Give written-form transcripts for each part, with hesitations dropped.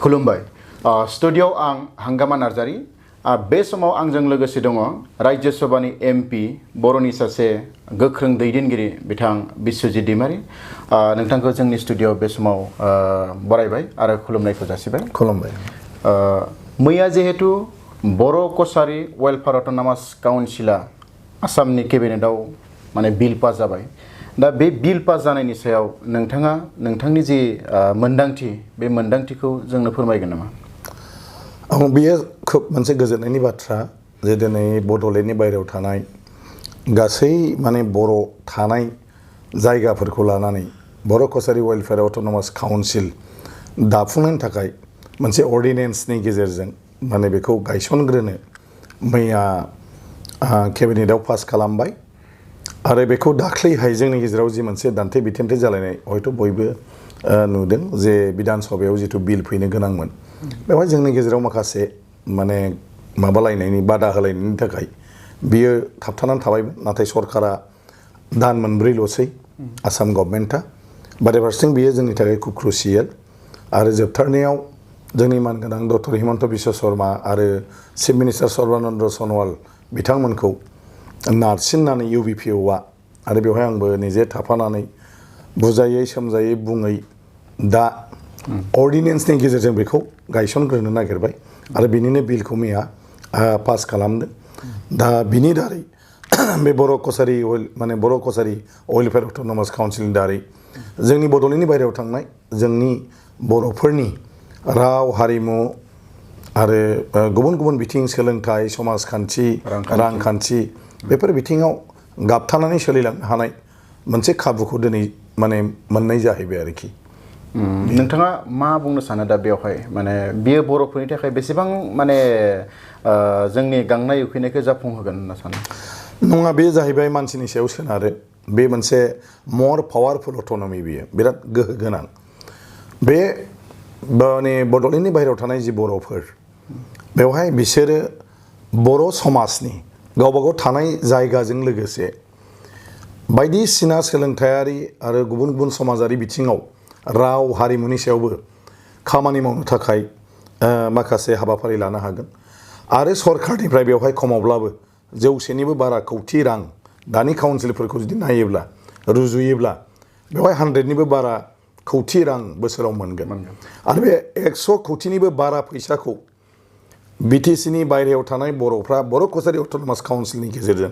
खुलुमबाय स्टुडिय'आव आं हांगामा नार्जारी बे समाव आंजों लोगोसे दङ राज्य सभानि एमपि बर'नि सासे गोख्रों दैदेनगिरि बिथां बिस्वजित दैमारी नोंथांखौ जोंनि स्टुडिय'आव बे समाव बरायबाय आरो खुलुमनायखौ जासिबाय खुलुमबाय मैया जिहेतु बर' कसारी वेलफेयार अट'नमास काउन्सिला आसामनि केबिनेटआव माने बिल पास जाबाय दा बे बिल पास जानायनि सायाव नोंथाङा नोंथांनि जि मोन्दांथि बे मोन्दांथिखौ जोंनो फोरमायगोन नामा बेयो खोब मोनसे गोजोननायनि बाथ्रा जे दिनै बड'लेण्डनि बायरायाव थानाय गासै माने बर' थानाय जायगाफोरखौ लानानै बर' कसारी वेलफेयार अट'नमास काउन्सिल दाफुंनायनि थाखाय मोनसे अर्डिनेन्सनि गेजेरजों माने बेखौ गायसनग्रोनो मैया केबिनेटआव पास खालामबाय आरो बेखौ दाख्लैहाय जोंनि गेजेराव जि मोनसे दान्थे बिथान्थे जालायनाय हयथ' बयबो नुदों जे बिधान सभायाव जिथु बिल फैनो गोनांमोन बेवहाय जोंनि गेजेराव माखासे माने माबालायनायनि बादा होलायनायनि थाखाय बियो थाबथानानै थाबायमोन नाथाय सरकारा दान मोनब्रैल'सै आसाम गभर्नमेन्टआ बारे फारसेथिं बियो जोंनि थाखाय खुब क्रुसियेल आरो जोबथारनायाव जोंनि मानगोनां डक्टर हिमन्त बिश्व शर्मा आरो चिफ मिनिस्टार सर्बानन्द सन'वाल बिथांमोनखौ नारसिननानै इउबिपिअआ आरो बेवहाय आंबो निजे थाफानानै बुजायै सोमजायै बुङै दा अर्डिनेन्सनि गेजेरजों बेखौ गायसनग्रोनो नागिरबाय आरो बिनिनो बिलखौ मैया पास खालामदों दा बिनि दारै बे बर' कसारी वेलफेयार अट'नमास काउन्सिलनि दारै जोंनि बड'लेण्डनि बायरायाव थांनाय जोंनि बर'फोरनि राव हारिमु आरो गुबुन गुबुन बिथिं सोलोंथाइ समाजखान्थि रांखान्थि बेफोर बिथिङाव गाबथानानै सोलिलांनो हानाय मोनसे खाबुखौ दिनै माने मोननाय जाहैबाय आरोखि नोंथाङा मा बुंनो सानो दा बेवहाय माने बियो बर'फोरनि थाखाय बेसेबां माने जोंनि गांनाय उखैनायखौ जाफुंहोगोन होनना सानो नङा बे जाहैबाय मानसिनि सायाव सोनारो बे मोनसे मर पावारफुल अट'नमि बियो बिराद गोहो गोनां बे माने बड'लेण्डनि बाहेरायाव थानाय जि बर'फोर बेवहाय बिसोरो बर' समाजनि गावबागाव थानाय जायगाजों लोगोसे बायदिसिना सोलोंथायारि आरो गुबुन गुबुन समाजारि बिथिङाव राव हारिमुनि सायावबो खामानि मावनो थाखाय माखासे हाबाफारि लानो हागोन आरो सरकारनिफ्राय बेवहाय खमावब्लाबो 100निबो बारा कौटि रां दानि काउन्सिलफोरखौ जुदि नायोब्ला रुजुयोब्ला बेवहाय 100निबो बारा कौटि रां बोसोराव मोनगोन आरो बे 100 कौटिनिबो बारा फैसाखौ बिटिसिनि बायरायाव थानाय बर'फ्रा बर' कसारी अट'नमास काउन्सिलनि गेजेरजों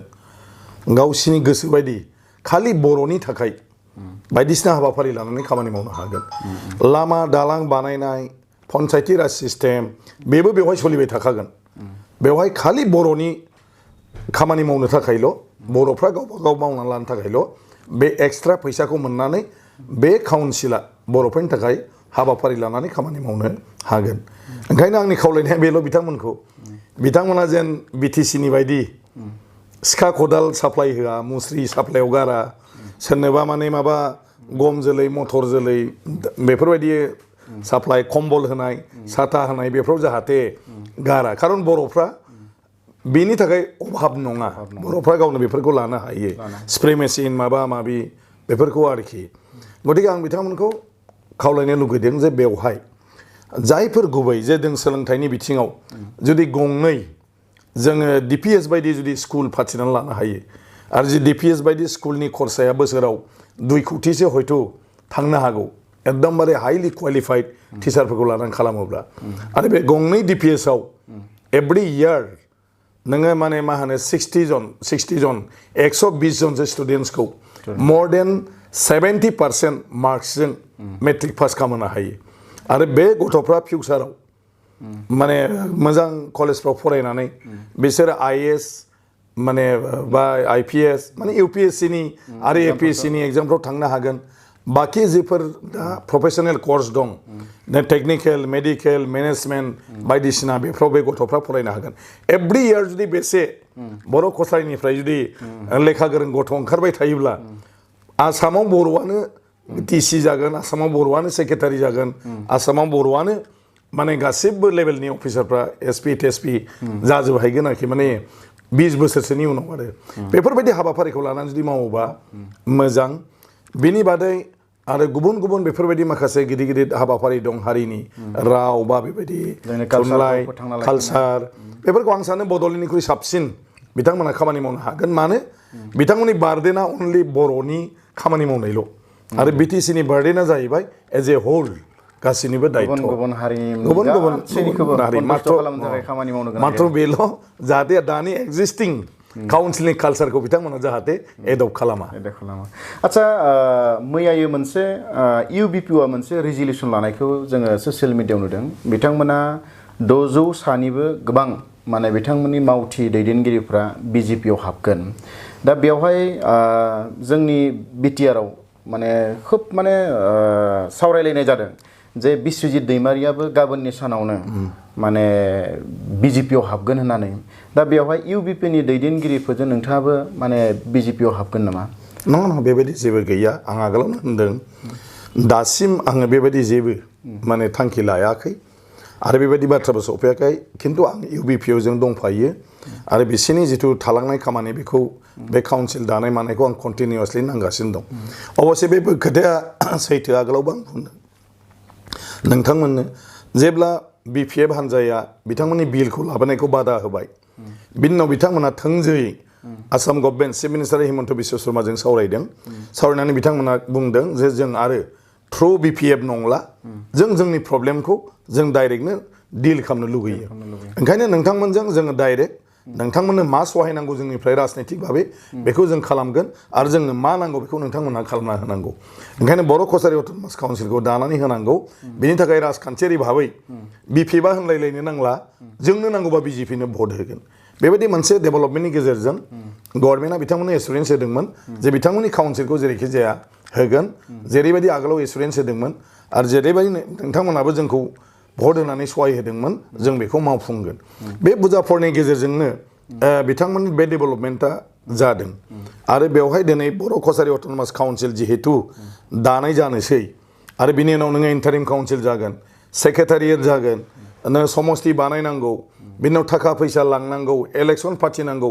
गावसिनि गोसो बायदि खालि बर'नि थाखाय बायदिसिना हाबाफारि लानानै खामानि मावनो हागोन लामा दालां बानायनाय पन्सायती राज सिस्टेम बेबो बेवहाय सोलिबाय थाखागोन बेवहाय खालि बर'नि खामानि मावनो थाखायल' बर'फ्रा गावबा गाव मावना लानो थाखायल' बे एक्सट्रा फैसाखौ मोननानै बे काउन्सिला बर'फोरनि थाखाय हाबाफारि लानानै खामानि मावनो हागोन ओंखायनो आंनि खावलायनाया बेल' बिथांमोना जेन बिटिसिनि बायदि सिखा खदाल साप्लाय होआ मुस्रि साप्लायाव गारा सोरनोबा माने माबा गम जोलै मटर जोलै बेफोरबायदि साप्लाय कम्बल होनाय साथा होनाय बेफोराव जाहाथे गारा खारन बर'फ्रा बेनि थाखाय अभाब नङा बर'फ्रा गावनो बेफोरखौ लानो हायो स्प्रे मेसिन माबा माबि बेफोरखौ आरोखि गतिके आं बिथांमोनखौ खावलायनो लुगैदों जे बेवहाय जायफोर गुबै जे जों सोलोंथाइनि बिथिङाव जुदि गंनै जोङो डिपिएस बायदि जुदि स्कुल फाथिनानै लानो हायो आरो जि डिपिएस बायदि स्कुलनि खरसाया बोसोराव 2 कौटिसो हयथ' थांनो हागौ एकदमबारे हाइलि क्वालिफाइड टिचारफोरखौ लानानै खालामोब्ला आरो बे गंनै डिपिएसआव एभ्रि इयार नोङो माने मा होनो 60 जन 120 जनसो स्टुडेन्ट्सखौ मर देन 70% मार्क्सजों मेट्रिक पास खालामनो हायो आरो बे गथ'फ्रा फिउचाराव माने मोजां कलेजफ्राव फरायनानै बिसोर आईएएस माने बा आईपीएस माने यूपीएससीनि आरो एपीएससीनि एग्जामफ्राव थांनो हागोन बाखि जिफोर दा प्रफेशनेल कर्स दं टेक्निकेल मेडिकेल मेनेजमेन्ट बायदिसिना बेफ्राव बे गथ'फ्रा फरायनो हागोन एभ्रि इयार जुदि बेसे बर' कसारीनिफ्राय जुदि लेखा गोरों गथ' ओंखारबाय थायोब्ला आसामाव बर'आनो टिसि जागोन आसामाव बर'आनो सेक्रेटारि जागोन आसामाव बर'आनो माने गासिबो लेभेलनि अफिसारफ्रा एसपि टेसपि जाजोबहैगोन आरोखि माने 20 बोसोरसोनि उनाव आरो बेफोरबायदि हाबाफारिखौ लानानै जुदि मावोबा मोजां बिनि बादै आरो गुबुन गुबुन बेफोरबायदि माखासे गिदिर गिदिर हाबाफारि दं हारिनि राव बा बेबायदि थुनलाइ कालचार बेफोरखौ आं सानो बड'लेण्डनिख्रुइ साबसिन बिथांमोना खामानि मावनो हागोन मानो बिथांमोननि बार्डेना अनलि बर'नि खामानि मावनायल' आरो बिटिसिनि बार्डेना जाहैबाय एज ए होल गासिनिबो दायित्व गुबुन हारिनि गुबुन हारि मात्र बेल' जाहाथे दानि एक्जिस्टिं काउन्सिलनि कालचारखौ बिथांमोना जाहाथे एडप्ट खालामा आच्छा मैयायो मोनसे इउबिपिआ मोनसे रेजलिउसन लानायखौ जोङो ससियेल मिडियायाव नुदों बिथांमोना 600 सानिबो गोबां माने बिथांमोननि मावथि दैदेनगिरिफ्रा बिजेपिआव हाबगोन दा बेवहाय जोंनि बिटिआरआव माने खोब माने सावरायलायनाय जादों जे बिश्वजित दैमारियाबो गाबोननि सानावनो माने बिजेपिआव हाबगोन होननानै दा बेवहाय इउबिपिनि दैदेनगिरिफोरजों नोंथाङाबो माने बिजेपिआव हाबगोन नामा नङा बेबायदि जेबो गैया आं आगोलावनो होनदों दासिम आङो बेबायदि जेबो माने थांखि लायाखै आरो बेबायदि बाथ्राबो सफैयाखै खिन्थु आं इउबिपिआव जों दंफायो आरो बिसोरनि जिथु थालांनाय खामानि बेखौ बे काउन्सिल दानाय मानायखौ आं कन्टिनिउसलि नांगासिनो दं अबसे बे खोथाया सैथो आगोलावबो आं बुंदों नोंथांमोननो जेब्ला बिपिएफ हान्जाया बिथांमोननि बिलखौ लाबोनायखौ बादा होबाय बिनि उनाव बिथांमोना थोंजोङै Assam government chief minister Himanta Biswa शर्माजों सावरायदों सावरायनानै बिथांमोना बुंदों जे जों आरो थ्रु बिपिएफ नंला जों जोंनि प्रब्लेमखौ जों डाइरेक्टनो डिल खालामनो लुगैयो ओंखायनो नोंथांमोनजों जोङो डाइरेक्ट नोंथांमोननो मा सहाय नांगौ जोंनिफ्राय राजनैतिक भाबै बेखौ जों खालामगोन आरो जोंनो मा नांगौ बेखौ नोंथांमोनहा खालामना होनांगौ ओंखायनो बर' कसारि अट'नमास काउन्सिलखौ दानानै होनांगौ बेनि थाखाय राजखान्थियारि भाबै बिपिएफआ होनलायलायनो नांला जोंनो नांगौबा बिजेपिनो भट होगोन बेबायदि मोनसे डेभेलपमेन्टनि गेजेरजों गभर्नमेन्टआ बिथांमोननो एसुरेन्स होदोंमोन जे बिथांमोननि काउन्सिलखौ जेरैखि जाया होगोन जेरैबायदि आगोलाव एसुरेन्स होदोंमोन आरो जेरैबायदि नोंथांमोनाबो जोंखौ भट होनानै सहाय होदोंमोन जों बेखौ मावफुंगोन बे बुजाफोरनि गेजेरजोंनो बिथांमोननि बे डेभेलपमेन्टआ जादों आरो बेवहाय दिनै बर' कसारि अट'नमास काउन्सिल जिहेतु दानाय जानोसै आरो बिनि उनाव नोङो इन्टारिम काउन्सिल जागोन सेक्रेटारियेट जागोन नों समस्ति बानायनांगौ बिनि उनाव थाखा फैसा लांनांगौ इलेक्सन फाथिनांगौ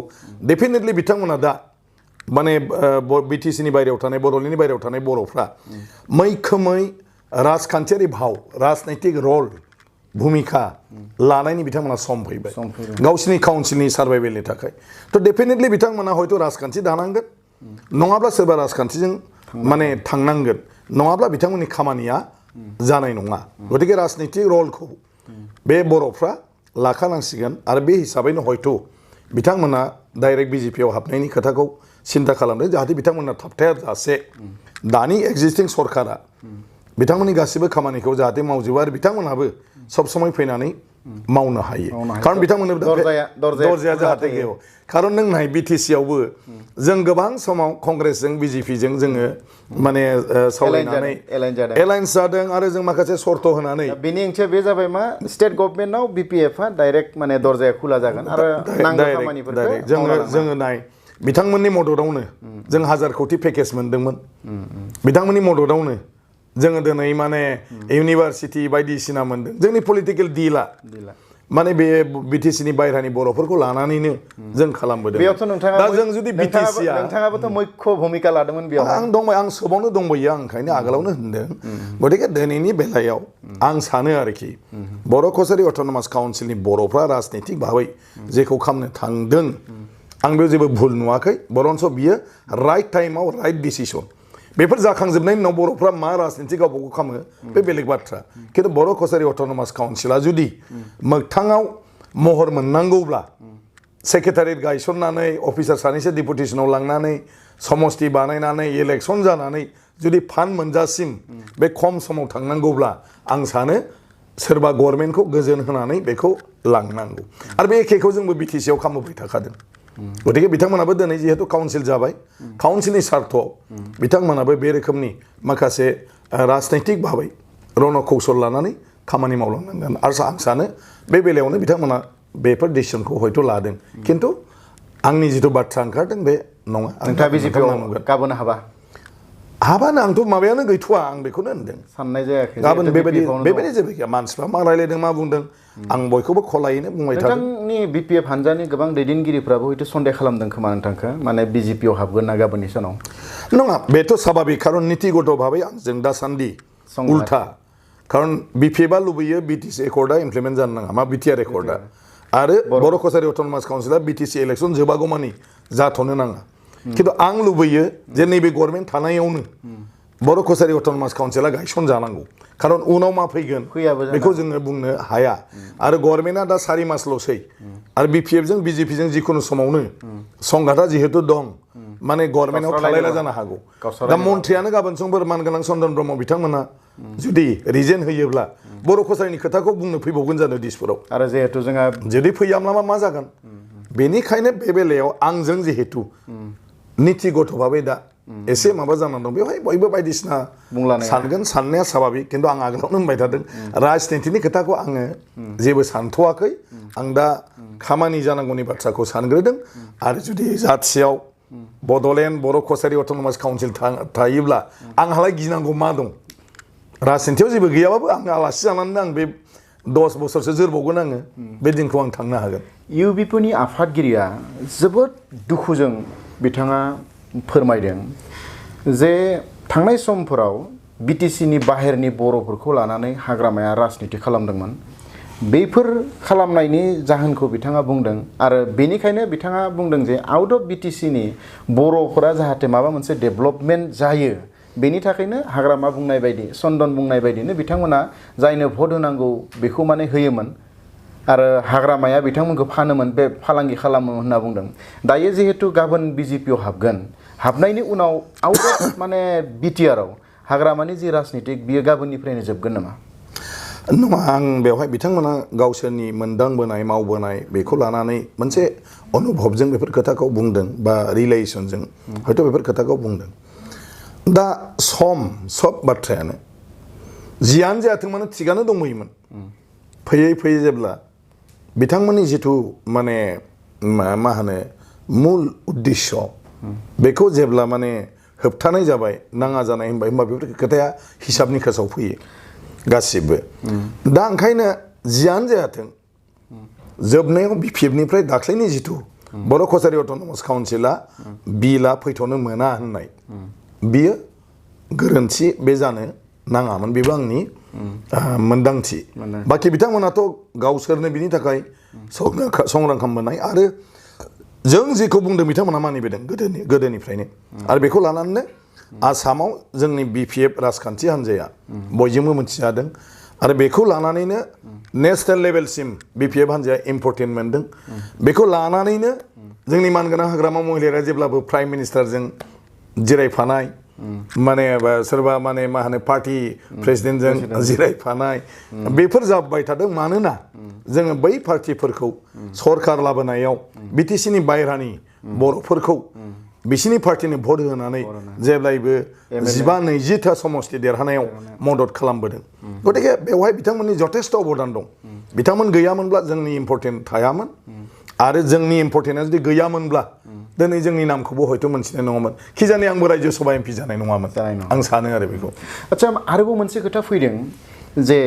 डेफिनेटलि बिथांमोना दा माने बिटिसिनि बायरायाव थानाय बड'लेण्डनि बायरायाव थानाय बर'फ्रा मैखोमै राजखान्थियारि भाव राजनैतिक रल भूमिका लानायनि बिथांमोना सम फैबाय गावसिनि काउन्सिलनि सार्भाइभेलनि थाखाय थ' डेफिनेटलि बिथांमोना हयथ' राजखान्थि दानांगोन नङाब्ला सोरबा राजखान्थिजों माने थांनांगोन नङाब्ला बिथांमोननि खामानिया जानाय नङा गतिके राजनैतिक रलखौ बे बर'फ्रा लाखानांसिगोन आरो बे हिसाबैनो हयथ' बिथांमोना डाइरेक्ट बिजेपिआव हाबनायनि खोथाखौ सिन्था खालामदों जाहाथे बिथांमोना थाबथाया जासे दानि एक्जिस्टिं सरकारा बिथांमोननि गासिबो खामानिखौ जाहाथे मावजोबो आरो बिथांमोनहाबो सब समय फैनानै मावनो हायो खारन बिथांमोननो दरजाया जाहाथे गैया खारन नों नाय बिटिसिआवबो जों गोबां समाव कंग्रेसजों बिजेपिजों जोङो माने सावरायनानै एलायन्स जादों आरो जों माखासे सर्त होनानै बेनि ओंथिया बे जाबाय मा स्टेट गभर्नमेन्टआव बिपिएफआ डाइरेक्ट माने दरजाया खुला जागोन आरो नांगौ खामानिफोरखौ जोङो नाय बिथांमोननि मददआवनो जों 1000 कोटि पेकेज मोनदोंमोन बिथांमोननि मददआवनो जोङो दिनै माने इउनिभार्सिटि बायदिसिना मोनदों जोंनि पलिटिकेल डिला माने बे बिटिसिनि बायह्रानि बर'फोरखौ लानानैनो जों खालामबोदों बेयावथ' नोंथाङा दा जों जुदि बिटिसिआ नोंथाङाबोथ' मुख्य भूमिका लादोंमोन बेयाव आं सोबावनो दंबायो आं ओंखायनो आगोलावनो होनदों गतिके दिनैनि बेलायाव आं सानो आरोखि बर' कसारि अट'नमास काउन्सिलनि बर'फ्रा राजनैतिक भाबै जेखौ खालामनो थांदों आं बेयाव जेबो भुल नुवाखै बरन्स बियो राइट टाइमाव राइट डिसिसन बेफोर जाखांजोबनायनि उनाव बर'फ्रा मा राजनिथि गावबागाव खालामो बे बेलेग बाथ्रा खिन्थु बर' कसारि अट'नमास काउन्सिला जुदि मोगथाङाव महर मोननांगौब्ला सेक्रेटारियेट गायसननानै अफिसार सानैसो डिपुटेसनाव लांनानै समस्ति बानायनानै इलेक्सन जानानै जुदि फान्ड मोनजासिम बे खम समाव थांनांगौब्ला आं सानो सोरबा गभर्नमेन्टखौ गोजोन होनानै बेखौ लांनांगौ आरो बे एखेखौ जोंबो बिटिसिआव खालामबोबाय थाखादों गतिके बिथांमोनाबो दिनै जिहेतु काउन्सिल जाबाय काउन्सिलनि सार्थआव बिथांमोनाबो बे रोखोमनि माखासे राजनैतिक भाबै रन कौशल लानानै खामानि मावलांनांगोन आरो आं सानो बे बेलायावनो बिथांमोना बेफोर डिसिसनखौ हयथ' लादों खिन्थु आंनि जिथु बाथ्रा ओंखारदों बे नङा नोंथाङा बिजेपिआव गाबोनो हाबानो आंथ' माबायानो गैथ'वा आं बेखौनो होनदों साननाय जायाखै गाबोन बेबायदि जेबो गैया मानसिफ्रा मा रायलायदों मा बुंदों आं बयखौबो खलायैनो बुंबाय थादों नोंथांनि बिपिएफ हानजानि गोबां दैदेनगिरिफ्राबो हयथ' सन्देह खालामदों खोमा नोंथांखौ माने बिजेपियाव हाबगोन ना गाबोननि सानाव नङा बेथ' स्वाभाबिक खारन नितिगत भाबै आंजों दासान्दि उल्था खारन बिपिएफआ लुबैयो बिटिसि एकर्डआ इमप्लिमेन्ट जानो नाङा मा बिटिआर एकर्डआ आरो बर' कसारि अट'नमास काउन्सिला बिटिसि इलेक्सन जोबागौमानि जाथ'नो नाङा खिन्थु आं लुबैयो जे नैबे गभर्नमेन्ट थानायावनो बर' कसारि अट'नमास काउन्सिला गायसन जानांगौ खारन उनाव मा फैगोन बेखौ जोङो बुंनो हाया आरो गभर्नमेन्टआ दा 4 मासल'सै आरो बिपिएफजों बिजेपिजों जिखुनु समावनो संघाता जिहेतु दं माने गभर्नमेन्टआव थालायला जानो हागौ दा मन्थ्रियानो गाबोन समफोर मानगोनां चन्दन ब्रह्म बिथांमोना जुदि रिजेन होयोब्ला बर' कसारिनि खोथाखौ बुंनो फैबावगोन जानो दिसपुराव आरो जिहेतु जोंहा जुदि फैयाब्ला मा जागोन बेनिखायनो बे बेलायाव आंजों जिहेतु नितिगत भाबै दा एसे माबा जानानै दं बेवहाय बयबो बायदिसिना सानगोन साननाया स्वाभाबिक खिन्थु आं आगोलावनो होनबाय थादों राजनितिनि खोथाखौ आङो जेबो सानथ'वाखै आं दा खामानि जानांगौनि बाथ्राखौ सानग्रोदों आरो जुदि जाथियाव बड'लेण्ड बर' कसारि अट'नमास काउन्सिल थायोब्ला आंहालाय गिनांगौ मा दं राजनितियाव जेबो गैयाबाबो आं आलासि जानानै आं बे 10 बोसोरसो जोरबावगोन आङो बे दिनखौ आं थांनो हागोन इउबिपिनि आफादगिरिया जोबोद दुखुजों बिथाङा फोरमायदों जे थांनाय समफोराव बिटिसिनि बाहेरनि बर'फोरखौ लानानै हाग्रामाया राजनिति खालामदोंमोन बेफोर खालामनायनि जाहोनखौ बिथाङा बुंदों आरो बेनिखायनो बिथाङा बुंदों जे आउट अफ बिटिसिनि बर'फोरा जाहाथे माबा मोनसे डेभेलपमेन्ट जायो बेनि थाखायनो हाग्रामा बुंनाय बायदि चन्दन बुंनाय बायदिनो बिथांमोना जायनो भट होनांगौ बेखौ माने होयोमोन आरो हाग्रामाया बिथांमोनखौ फानोमोन बे फालांगि खालामो होनना बुंदों दायो जिहेतु गाबोन बिजेपियाव हाबगोन हाबनायनि उनाव आउट अफ माने बिटिआरआव हाग्रामानि जि राजनितिक बियो गाबोननिफ्रायनो जोबगोन नामा नङा आं बेवहाय बिथांमोना गावसोरनि मोनदांबोनाय मावबोनाय बेखौ लानानै मोनसे अनुभबजों बेफोर खोथाखौ बुंदों बा रिलेसनजों हयथ' बेफोर खोथाखौ बुंदों दा सब बाथ्रायानो जियानो जायाथों माने थिगानो दंमोन फैयै फैयै जेब्ला बिथांमोननि जिथु माने मा होनो मुल उद्देश्य बेखौ जेब्ला माने होबथानाय जाबाय नाङा जानाय होनबा बेफोर खोथाया हिसाब निकासाव फैयो गासिबो दा ओंखायनो जियानो जायाथों जोबनायाव बिपिएफनिफ्राय दाख्लैनि जिथु बर' कसारि अट'नमास काउन्सिला बिला फैथ'नो मोना होननाय बियो गोरोन्थि बे जानो नाङामोन बेबो आंनि मोनदांथि बाखि बिथांमोनाथ' गावसोरनो बिनि थाखाय संग्राम खालामबोनाय आरो जों जेखौ बुंदों बिथांमोना मानिबोदों गोदोनिफ्रायनो आरो बेखौ लानानैनो आसामाव जोंनि बिपिएफ राजखान्थि हान्जाया बयजोंबो मिथिजादों आरो बेखौ लानानैनो नेसनेल लेभेलसिम बिपिएफ हान्जाया इम्पर्टेन्ट मोनदों बेखौ लानानैनो जोंनि मानगोनां हाग्रामा महिलाया जेब्लाबो प्राइम मिनिस्टारजों जिरायफानाय माने सोरबा माने मा होनो पार्टी प्रेसिडेन्टजों जिरायफानाय बेफोर जाबाय थादों मानोना जोङो बै पार्टीफोरखौ सरकार लाबोनायाव बिटिसिनि बायह्रानि बर'फोरखौ बिसिनि पार्टीनि भट होनानै जेब्लायबो 15-20टा समस्ति देरहानायाव मदद खालामबोदों गतिके बेवहाय बिथांमोननि जथेस्थ' अबदान दं बिथांमोन गैयामोनब्ला जोंनि इम्पर्टेन्ट थायामोन आरो जोंनि इम्पर्टेन्टआ जुदि गैयामोनब्ला दिनै जोंनि नामखौबो हयथ' मोनथिनाय नङामोन खिजानि आंबो रायजो सभा एमपि जानाय नङामोन आं सानो आरो बेखौ आच्छा आरोबाव मोनसे खोथा फैदों जे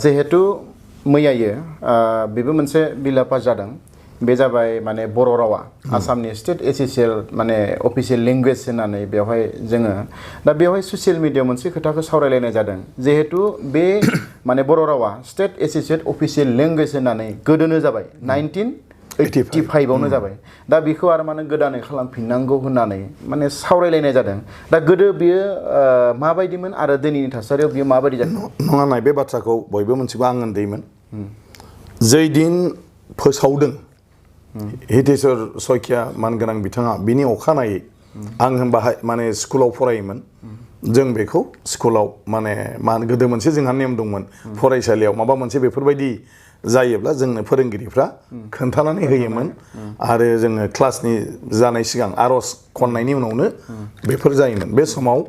जिहेतु मैयायो बेबो मोनसे बिल पास जादों बे जाबाय माने बर' रावा आसामनि स्टेट एसेसियेल माने अफिसियेल लेंगुवेज होननानै बेवहाय जोङो दा बेवहाय ससियेल मिडियायाव मोनसे खोथाखौ सावरायलायनाय जादों जिहेतु बे माने बर' रावा स्टेट एसेसियेल अफिसियेल लेंगुवेज होननानै गोदोनो जाबाय 1985आवनो जाबाय दा बेखौ आरो माने गोदानै खालामफिननांगौ होननानै माने सावरायलायनाय जादों दा गोदो बियो माबायदिमोन आरो दिनैनि थासारियाव बियो माबायदि जादों नङा नाय बे बाथ्राखौ बयबो मोनथिगौ आं उन्दैमोन जै दिन फोसावदों हितेश्वर सयखिया मानगोनां बिथाङा बिनि अखानायै आं बाहाय माने स्कुलाव फरायोमोन जों बेखौ स्कुलाव माने गोदो मोनसे जोंहा नेम दंमोन फरायसालियाव माबा मोनसे बेफोरबायदि जायोब्ला जोंनो फोरोंगिरिफ्रा खोन्थानानै होयोमोन आरो जोङो क्लासनि जानाय सिगां आर'ज खननायनि उनावनो बेफोर जायोमोन बे समाव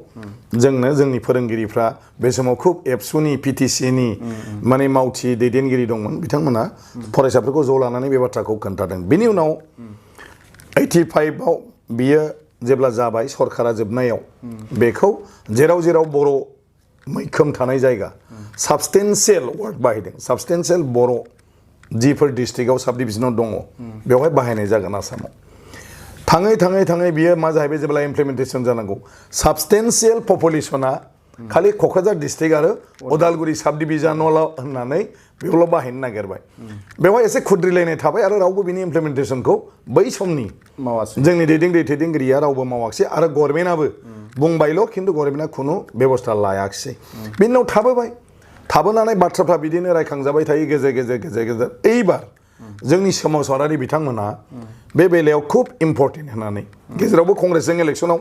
जोंनो जोंनि फोरोंगिरिफ्रा बे समाव खुब एबसुनि पिटिसिनि माने मावथि दैदेनगिरि दंमोन बिथांमोना फरायसाफोरखौ ज' लानानै बे बाथ्राखौ खोन्थादों बेनि उनाव 85आव बियो जेब्ला जाबाय सरकारा जोबनायाव बेखौ जेराव जेराव बर' मैखोम थानाय जायगा साबस्टेन्सियेल वार्ड बाहायदों साबस्टेन्सियेल बर' जिफोर डिस्ट्रिक्टआव साब डिभिजनाव दङ बेवहाय बाहायनाय जागोन आसामाव थाङै थाङै थाङै बियो मा जाहैबाय जेब्ला इमप्लिमेन्टेसन जानांगौ साबस्टेन्सियेल पपुलेसना खालि क'क्राझार डिस्ट्रिक्ट आरो उदालगुरि साब डिभिजनाल होननानै बेयावल' बाहायनो नागिरबाय बेवहाय एसे खुद्रिलायनाय थाबाय आरो रावबो बिनि इमप्लिमेन्टेसनखौ बै समनि मावासै जोंनि दैदेनगिरिया रावबो मावाखिसै आरो गभर्नमेन्टआबो बुंबायल' खिन्थु गभर्नमेन्टआ खुनु बेबस्था लायाखिसै बिनि उनाव थाबोबाय थाबोनानै बाथ्राफ्रा बिदिनो रायखांजाबाय थायो गेजेर गेजेर गेजेर गेजेर एइबार जोंनि सोमावसारारि बिथांमोना बे बेलायाव खुब इम्पर्टेन्ट होननानै गेजेरावबो कंग्रेसजों इलेक्सनाव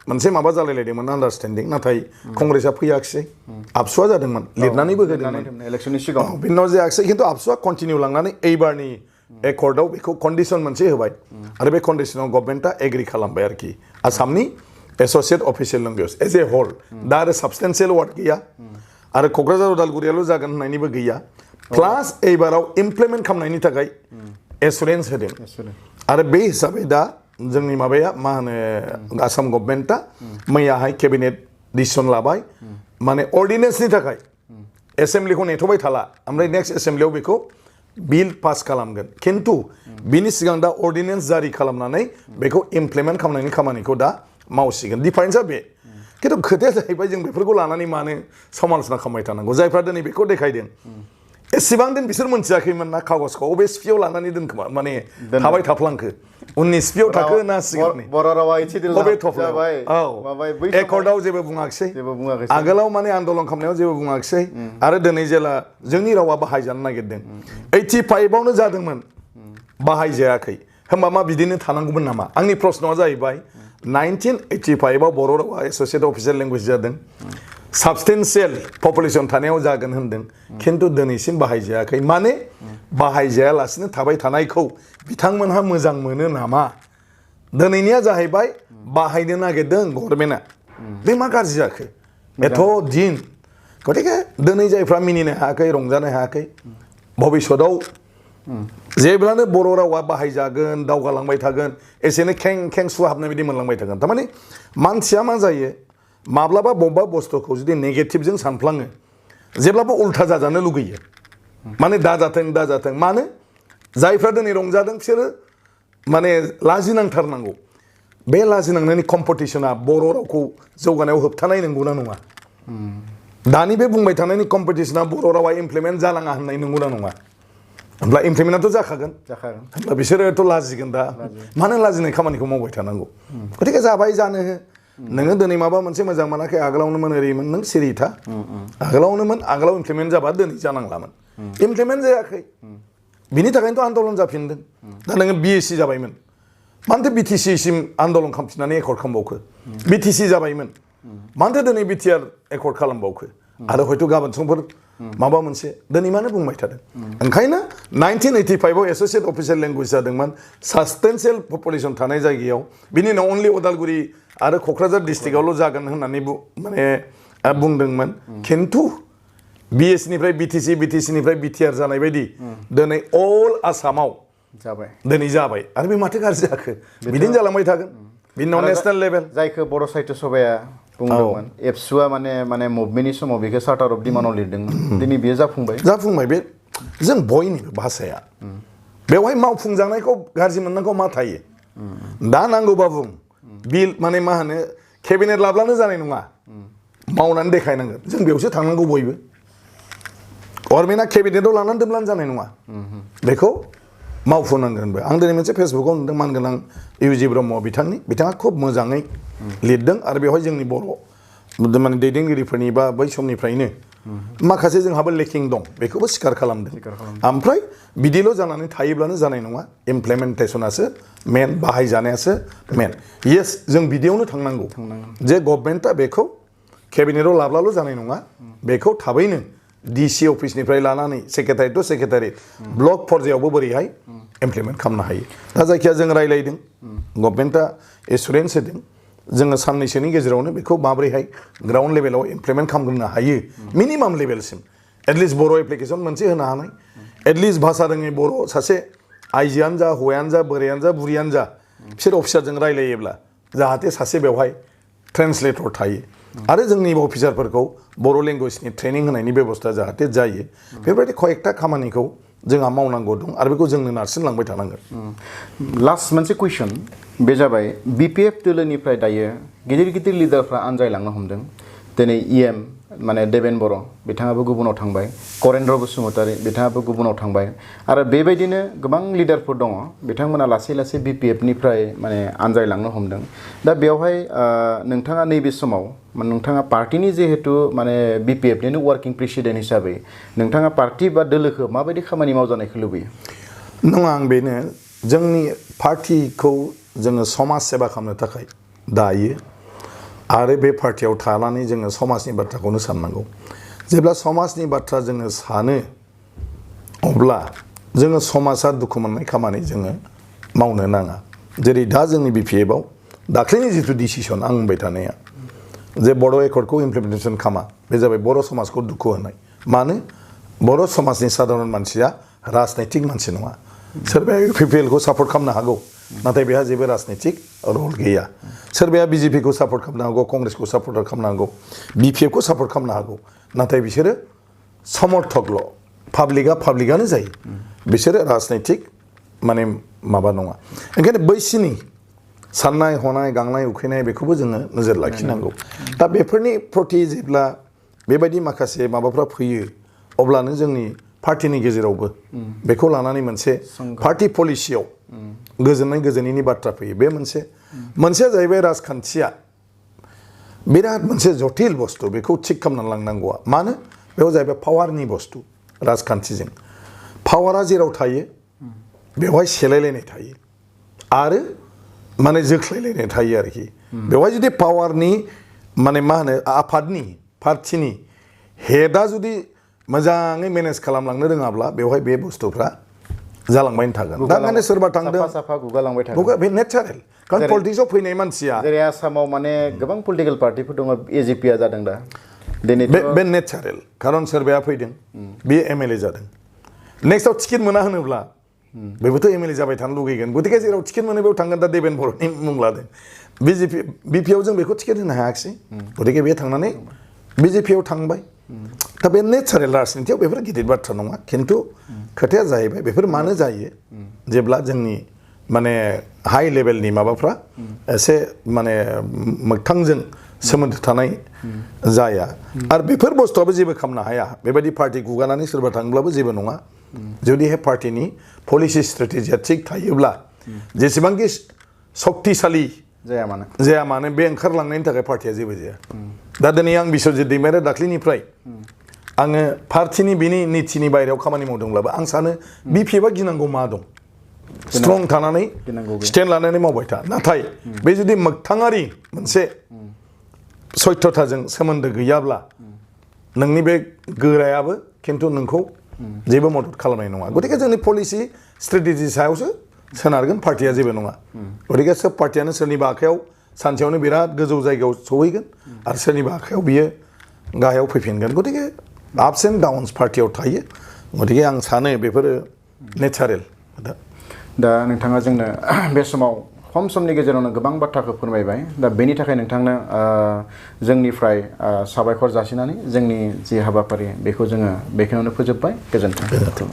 मोनसे माबा जालायलायदोंमोन आन्डारस्टेन्डिं नाथाय कंग्रेसआ फैयाखिसै आबसुआ जादोंमोन लिरनानैबो होदोंमोन इलेक्सननि सिगाङाव बिनि उनाव जायाखिसै खिन्थु आबसुआ कन्टिनिउ लांनानै एइबारनि एकर्डआव बेखौ कन्डिसन मोनसे होबाय आरो बे कन्डिसनाव गभर्नमेन्टआ एग्रि खालामबाय आरोखि आसामनि associate official language as a whole दा आरो साबस्टेन्सियेल वार्ड गैया आरो क'क्राझार उदालगुरियाल' जागोन होननायनिबो गैया प्लास एइबाराव इमप्लिमेन्ट खालामनायनि थाखाय एसुरेन्स होदों आरो बे हिसाबै दा जोंनि माबाया मा होनो आसाम गभर्नमेन्टआ मैयाहाय केबिनेट डिसिसन लाबाय माने अर्डिनेन्सनि थाखाय एसेम्ब्लिखौ नेथ'बाय थाला ओमफ्राय नेक्स्ट एसेम्ब्लियाव बेखौ बिल पास खालामगोन खिन्थु बिनि सिगां दा अर्डिनेन्स जारि खालामनानै बेखौ इमप्लिमेन्ट खालामनायनि खामानिखौ दा मावसिगोन डिफारेन्सआ बे खिन्थु खोथाया जाहैबाय जों बेफोरखौ लानानै मानो समालोचना खालामबाय थानांगौ जायफ्रा दिनै बेखौ देखायदों एसेबां दिन बिसोर मोनथियाखैमोन ना कागजखौ अबे स्पियाव लानानै दोनखोमा माने थाबाय थाफ्लांखो उननि स्पियाव थाखो ना सिगांनि बर' रावा एसे बबे थफ्लायाव एकर्डआव जेबो बुङाखिसै आगोलाव माने आन्दलन खालामनायाव जेबो बुङाखिसै आरो दिनै जेला जोंनि रावा बाहायजानो नागिरदों 85आवनो जादोंमोन बाहायजायाखै होमबा मा बिदिनो थानांगौमोन नामा आंनि प्रश्नआ जाहैबाय 1985आव बर' रावा एस'सिएट अफिसियेल लेंगुवेज जादों साबस्टेन्सियेल पपुलेसन थानायाव जागोन होनदों खिन्थु दिनैसिम बाहायजायाखै माने बाहायजायालासिनो थाबाय थानायखौ बिथांमोनहा मोजां मोनो नामा दिनैनिया जाहैबाय बाहायनो नागिरदों गभर्नमेन्टआ बे मा गाज्रि जाखो एथ' दिन गतिके दिनै जायफ्रा मिनिनो हायाखै रंजानो हायाखै भबिष्यतआव जेब्लानो बर' रावा बाहायजागोन दावगालांबाय थागोन एसेनो खें खें सुहाबनाय बायदि मोनलांबाय थागोन थारमाने मानसिया मा जायो माब्लाबा बबेबा बुस्थुखौ जुदि नेगेटिभजों सानफ्लाङो जेब्लाबो उल्था जाजानो लुगैयो माने दाजाथों मानो जायफ्रा दिनै रंजादों बिसोरो माने लाजिनांथारनांगौ बे लाजिनांनायनि कम्पिटिसना बर' रावखौ जौगानायाव होबथानाय नंगौना नङा दानि बे बुंबाय थानायनि कम्पिटिसना बर' रावा इमप्लिमेन्ट जानाङा होननाय नंगौना नङा होमब्ला इमप्लिमेन्टआथ' जाखागोन होमब्ला बिसोरोथ' लाजिगोन दा मानो लाजिनाय खामानिखौ मावबाय थानांगौ गतिके जाबाय जानो हो नोङो दिनै माबा मोनसे मोजां मोनाखै आगोलावनोमोन ओरैमोन नों सिरि था आगोलाव इमप्लिमेन्ट जाबा दिनै जानांलामोन इमप्लिमेन्ट जायाखै बिनि थाखायनोथ' आन्दलन जाफिनदों दा नोङो बिएससि जाबायमोन मानोथो बिटिसि सिम आन्दलन खालामफिननानै एकर्ड खालामबावखो बिटिसि जाबायमोन मानोथो दिनै बिटिआर एकर्ड खालामबावखो आरो हयथ' गाबोन समफोर माबा मोनसे दिनै मानो बुंबाय थादों ओंखायनो 1985आव एस'सिएट अफिसियेल लेंगुवेज जादोंमोन साबस्टेन्सियेल पपुलेसन थानाय जायगायाव बिनि उनाव अनलि उदालगुरि आरो क'क्राझार डिस्ट्रिक्टआवल' जागोन होननानै माने बुंदोंमोन खिन्थु बिएसनिफ्राय बिटिसिनिफ्राय बिटिआर जानाय बायदि दिनै अल आसामाव दिनै जाबाय आरो बे माथो गाज्रि जाखो बिदिनो जालांबाय थागोन बिनि उनाव नेसनेल लेभेल जायखौ बर' साहित्य सभाया बुंदोंमोन एबसुआ माने मुभमेन्टनि समाव बेखौ चार्टार अफ डिमान्डआव लिरदोंमोन दिनै बेयो जाफुंबाय बे जों बयनिबो भाषाया बेवहाय मावफुंजानायखौ गाज्रि मोननांगौ मा थायो दा नांगौबा बुं बिल माने मा होनो केबिनेट लाब्लानो जानाय नङा मावनानै देखायनांगोन जों बेयावसो थांनांगौ बयबो गभर्नमेन्टआ केबिनेटआव लानानै दोनब्लानो जानाय नङा बेखौ मावफुंनांगोनबो आं दिनै मोनसे फेसबुकआव नुदों मानगोनां इउजि ब्रह्म बिथाङा खुब मोजाङै लिरदों आरो बेवहाय जोंनि बर' माने दैदेनगिरिफोरनि बा बै समनिफ्रायनो माखासे जोंहाबो लेकिं दं बेखौबो स्वीकार खालामदों ओमफ्राय बिदिल' जानानै थायोब्लानो जानाय नङा इमप्लिमेन्टेसनासो मेन बाहायजानायासो मेन येस जों बिदियावनो थांनांगौ जे गभर्नमेन्टआ बेखौ केबिनेटआव लाब्लाल' जानाय नङा बेखौ थाबैनो डिसि अफिसनिफ्राय लानानै सेक्रेटारि टु सेक्रेटारि ब्लक पर्यायावबो बोरैहाय इमप्लिमेन्ट खालामनो हायो दा जायखिया जों रायलायदों गभर्नमेन्टआ एसुरेन्स होदों जोङो साननैसोनि गेजेरावनो बेखौ माबोरैहाय ग्राउन्ड लेभेलाव इमप्लिमेन्ट खालामनो हायो मिनिमाम लेभेलसिम एटलिस्ट बर' एप्लिकेसन मोनसे होनो हानाय एटलिस्ट भाषा रोङै बर' सासे आइजोआनो जा हौवायानो जा बोरायानो जा बुरियानो जा बिसोर अफिसारजों रायलायोब्ला जाहाथे सासे बेवहाय ट्रेन्सलेटर थायो आरो जोंनि अफिसारफोरखौ बर' लेंगुवेजनि ट्रेनिं होनायनि बेबस्था जाहाथे जायो बेबायदि कयेकटा खामानिखौ जोंहा मावनांगौ दं आरो बेखौ जोंनो नारसिनलांबाय थानांगोन। लास्ट मोनसे कुइसन बे जाबाय BPF दोलोनिफ्राय दायो गिदिर गिदिर लिडारफ्रा आनजायलांनो हमदों। दिनै EM माने देबेन बर' बिथाङाबो गुबुनाव थांबाय, करेन्द्र बसुमतारी बिथाङाबो गुबुनाव थांबाय आरो बेबायदिनो गोबां लिडारफोर दङ बिथांमोना लासै लासै BPF निफ्राय माने आनजायलांनो हमदों। दा बेवहाय नोंथाङा नैबे समाव नोंथाङा पार्टिनि जिहेतु माने BPF निनो वार्किं प्रेसिडेन्ट हिसाबै नोंथाङा पार्टि बा दोलोखौ माबायदि खामानि मावजानायखौ लुबैयो? नङा, आं बेनो जोंनि पार्टिखौ जोङो समाज सेवा खालामनो थाखाय दायो आरो बे पार्टियाव थानानै जोङो समाजनि बाथ्राखौनो साननांगौ। जेब्ला समाजनि बाथ्रा जोङो सानो अब्ला जोङो समाजा दुखु मोननाय खामानि जोङो मावनो नाङा। जेरै दा जोंनि BPF आव दाख्लैनि जिथु डिसिसन आं बुंबाय थानाया जे बर' एकर्डखौ इमप्लिमेन्टेसन खामा, बे जाबाय बर' समाजखौ दुखु होनाय। मानो? बर' समाजनि साधारन मानसिया राजनैतिक मानसि नङा। सोरबाया UPPL खौ सापर्ट खालामनो हागौ नाथाय बेहा जेबो राजनैतिक रल गैया। सोरबाया BJP खौ सापर्ट खालामनो हागौ, कंग्रेसखौ सापर्ट खालामनो हागौ, BPF खौ सापर्ट खालामनो हागौ नाथाय बिसोरो समर्थकल', पाब्लिकआनो जायो। बिसोरो राजनैतिक माने माबा नङा। ओंखायनो बैसिनि साननाय हनाय गांनाय उखैनाय बेखौबो जोङो नोजोर लाखिनांगौ। दा बेफोरनि प्रति जेब्ला बेबायदि माखासे माबाफ्रा फैयो अब्लानो जोंनि पार्टिनि गेजेरावबो बेखौ लानानै मोनसे पार्टि पलिसियाव गोजोननाय गोजोनैनि बाथ्रा फैयो। बे मोनसेया जाहैबाय राजखान्थिया बिराद मोनसे जटिल बुस्थु, बेखौ थिग खालामनानै लांनांगौआ। मानो? बेयाव जाहैबाय पावारनि बुस्थु। राजखान्थिजों पावारा जेराव थायो बेवहाय सेलायलायनाय थायो आरो माने जोख्लायलायनाय थायो आरोखि। बेवहाय जुदि पावारनि माने मा होनो आफादनि पार्टिनि हेडआ जुदि मोजाङै मेनेज खालामलांनो रोङाब्ला बेवहाय बे बुस्थुफ्रा जालांबाय थागोन। दा ओंखायनो सोरबा थांदों साफा गुगालांबाय थागोन। बे नेचारेल, कारण पलिटिक्सआव फैनाय मानसिया जेरै आसामाव माने गोबां पलिटिकेल पार्टिफोर दङ, AJP जादों दा दिनै बे नेचारेल, कारण सोरबाया फैदों बे MLA जादों, नेक्स्टआव टिकेट मोना होनोब्ला बेबोथ' MLA जाबाय थानो लुगैगोन। गतिके जेराव टिकेट मोनो बेयाव थांगोन। दा देबेन बर'नि मुं लादों, BPआव जों बेखौ टिकेट होनो हायाखिसै, गतिके बे थांनानै BJPआव थांबाय। दा बे नेचारेल, राजनितियाव बेफोर गिदिर बाथ्रा नङा। खिन्थु खोथाया जाहैबाय बेफोर मानो जायो जेब्ला जोंनि माने हाई लेभेलनि माबाफ्रा एसे माने मोगथांजों सोमोन्दो थानाय जाया आरो बेफोर बुस्थुआबो जेबो खालामनो हाया। बेबायदि पार्टि गुगानानै सोरबा थांब्लाबो जेबो नङा। जुदिहाय पार्टिनि पलिसि स्ट्रेटेजिया थिग थायोब्ला जेसेबांखि सक्तिशाली जाया मानो बे ओंखारलांनायनि थाखाय पार्टिया जेबो जाया। दा दिनै आं बिश्वजित दैमारिया दाख्लैनिफ्राय आङो पार्टिनि बिनि नितिनि बायरायाव खामानि मावदोंब्लाबो आं सानो BPFआ गिनांगौ मा दं? स्ट्रं थानानै स्टेन्ड लानानै मावबाय था। नाथाय बे जुदि मोगथाङारि मोनसे सत्यताजों सोमोन्दो गैयाब्ला नोंनि बे गोरायाबो खिन्थु नोंखौ जेबो मदद खालामनाय नङा। गतिके जोंनि पलिसि स्ट्रेटेजि सायावसो सोनारगोन, पार्टिया जेबो नङा। गतिके सोब पार्टियानो सोरनिबा आखायाव सानसेयावनो बिराद गोजौ जायगायाव सहैगोन आरो सोरनिबा आखायाव बियो गाहायाव फैफिनगोन। गतिके आपस एन्ड डाउन्स पार्टियाव थायो। गतिके आं सानो बेफोरो नेचारेल। दा नोंथाङा जोंनो बे समाव खम समनि गेजेरावनो गोबां बाथ्राखौ फोरमायबाय। दा बेनि थाखाय नोंथांनो जोंनिफ्राय साबायखर जासिनानै जोंनि जि हाबाफारि बेखौ जोङो बेखिनियावनो फोजोबबाय। गोजोन्थों।